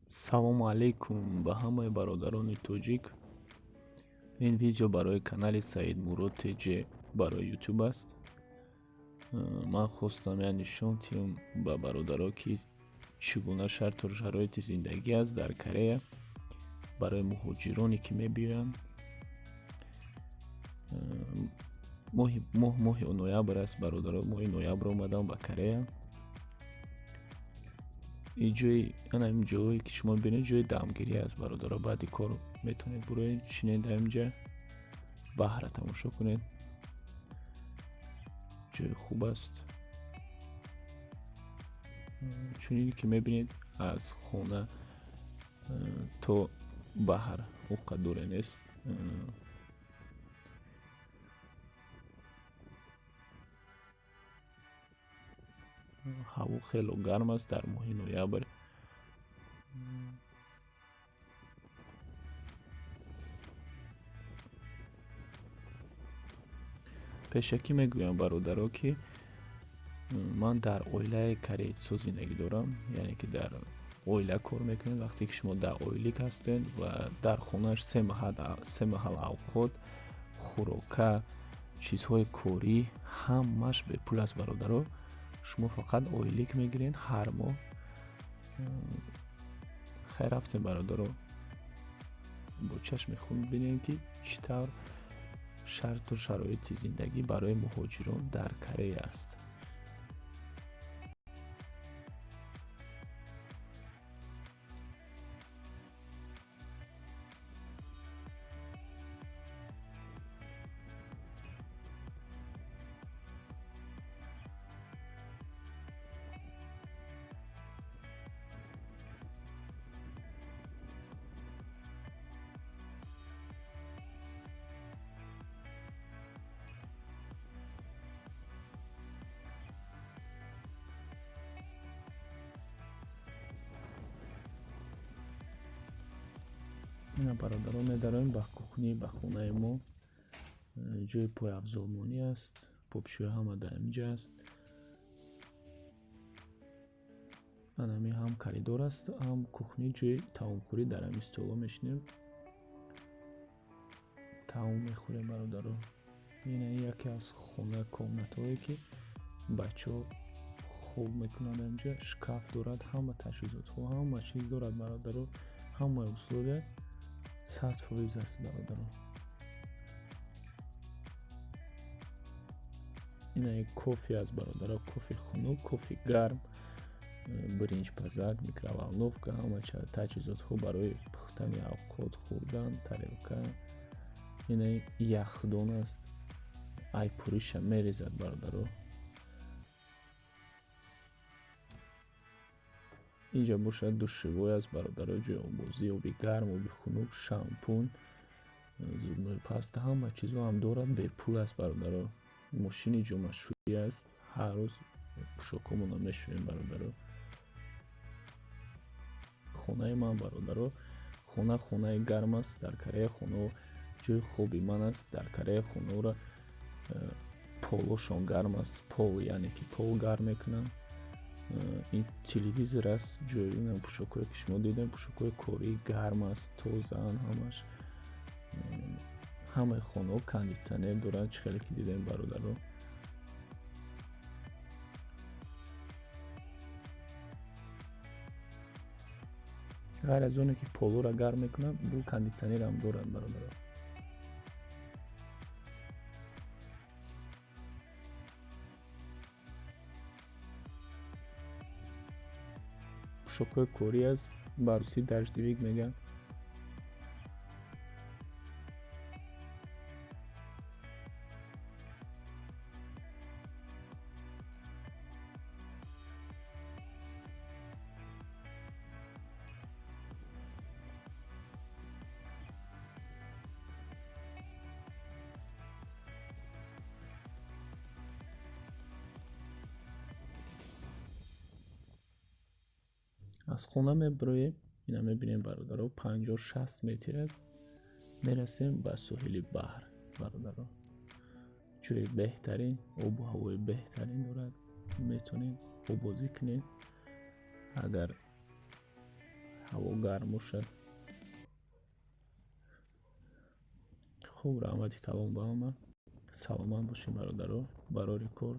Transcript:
Салому алейкум ба ҳамаи бародарони тоҷик. Ин видео барои канали Саид Мурод ТЖ барои YouTube аст. Ман хостам як нишон диҳам ба бародаро, ки чӣ гуна шарту шароити зиндагӣ аст дар Корея барои муҳоҷироне, ки мебиёянд. Моҳи ноябр аст, бародаро, моҳи ноябр омадам ба Корея. Ҷои ана ин ҷое, ки шумо бинед, ҷои дамгирӣ аст, бародаро. Баъди кор метавонед буроед, шинед дар инҷа, баҳра тамошо кунед. Ҷои хуб аст. Чунине ки мебинед, аз хона то баҳр он қадр дуре нест. Ҳаво хело гарм аст дар моҳи ноябр. Пешакӣ мегӯям, бародаро, ки ман дар оилаи кореецҳо зиндагӣ дорам, яъне ки дар оила кор мекунед. Вақте ки шумо дар ойлик ҳастед ва дар хонааш се маҳал авқот, хӯрока, чизҳои корӣ ҳамааш бепул аст, бародаро. Шумо фақат ойлик мегиред ҳар моҳ. Хайр, рафтем, бародаро, бо чашми худ бинем, ки чӣ тавр шарту шароити зиндагӣ барои муҳоҷирон дар Корея аст. Ина, бародарон, медароем ба кухни, ба хонаи мо. Ҷои пойафзолмонӣ аст, попшӯя ҳама дар инҷа аст. Анами ҳам коридор аст, ҳам кухни, ҷои таомхӯрӣ. Дар ҳамин столо мешинем, таом мехӯрем, бародаро. Ина яке аз хона, комнатҳое, ки бачаҳо хоб мекунанд. Инҷа шкаф дорад, ҳама таҷҳизотҳо, ҳама чиз дорад, бародаро, ҳамаи условия 100% аст, бародаро. Ина як кофе аст, бародаро, кофе хунук, кофе гарм, биринҷпазак, микроволновка, ҳама таҷҳизотҳо барои пухтани авқот, хӯрдан, тарелка. Ина яхдон аст, ай пуриша мерезад, бародаро. Инҷа бошад, душевой аст, бародаро, ҷои обозӣ, оби гарм, оби хунук, шампун, зубной паста, ҳама чизо ҳам дорад, бепул аст, бародаро. Мошини ҷомашӯӣ аст, ҳар рӯз пӯшокҳомонро мешӯем, бародаро. Хонаи ман, бародаро, хона хонаи гарм аст дар Корея. Хонао ҷои хоби ман аст дар Корея. Хонаоро полошон гарм аст, пол, яъне ки пол гарм мекунанд. Ин телевизор аст, ҷои пӯшокҳое, ки шумо дидем, пӯшокҳои корӣ гарм аст, тозаанд ҳамаш. Ҳамаи хонаҳо кондитсионер доранд, чӣ хеле ки дидем, бародаро. Ғайр аз оне ки полоро гарм мекунанд, бу кондитсионерам дорад, бародаро. Пӯшокҳои корӣ аст, ба русӣ дождевик мегӯянд. Аз хона мебироем, ина мебинем, бародаро, 50-60 метр аст, мерасем ба соҳили баҳр, бародаро. Ҷои беҳтарин, обу ҳавои беҳтарин дорад, метавонед обозӣ кунед. Агар Ҳаво гарм бошад. Хуб, раҳмати калон ба ҳама. Саломат бошед, бародаро. Барори кор.